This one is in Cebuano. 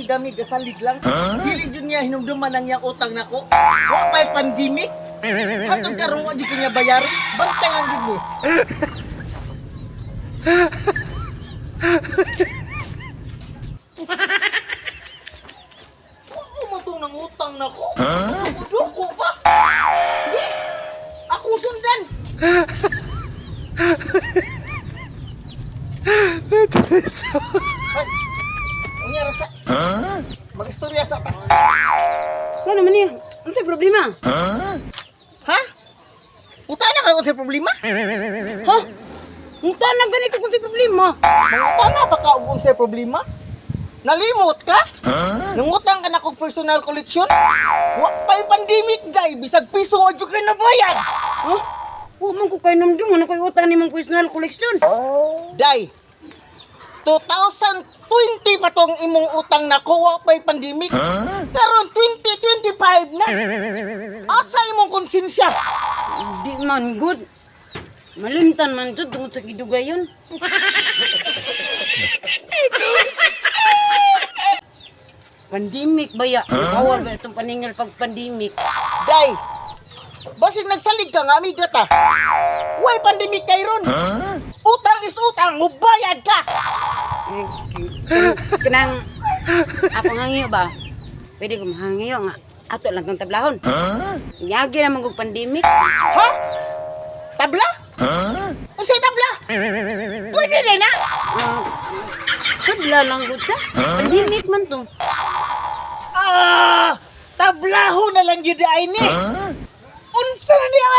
Dami-dami gasalig lang. Dili jud niya hinumduman ang iyang utang nako. Wa pa'y pandemic. Hantod karon wa jud ko niya bayari. Bantay lang jud ni. Wa mo tong nangutang nako. Duko pa. Di. Ako sundan. Ay, unya ra sa. Magistorya sa ta. Ano naman niya? Ano sa problema? Ha? Uta na kayo sa problema? Ha? Unta na ganito kung sa problema. Uta na ba ka og unsay problema? Nalimot ka? Nangutang ka na kog personal collection? Wa pa'y pandemic day, bisag piso wa jud ka nabayad. Ha? Wa man ko kay namdung ano koy utang nimong personal collection. Day, 2020 pa tong imong utang nako, wa pa'y pandemic. Karon 2025 na. Asa imong konsensya? Di man good. Malimtan man jud tungod sa gidugayon. Pandemic ba ya? Bawal ba itong paningal pag pandemic? Day, basig nagsalig ka nga amiga ta. Way pandemic kay ron. Utang is utang, mubayad ka. Eh, kanang ako hangyo ba? Pwede ko mahangyo nga. Ato lang tong tablahon. Yagi naman kog pandemic. Ha? Tabla? Unsay tabla? Pwede din na. Ah, tabla lang gud ta. Pandemic man to. Ah, tablaho na lang yun ay ni. Unsa na niya?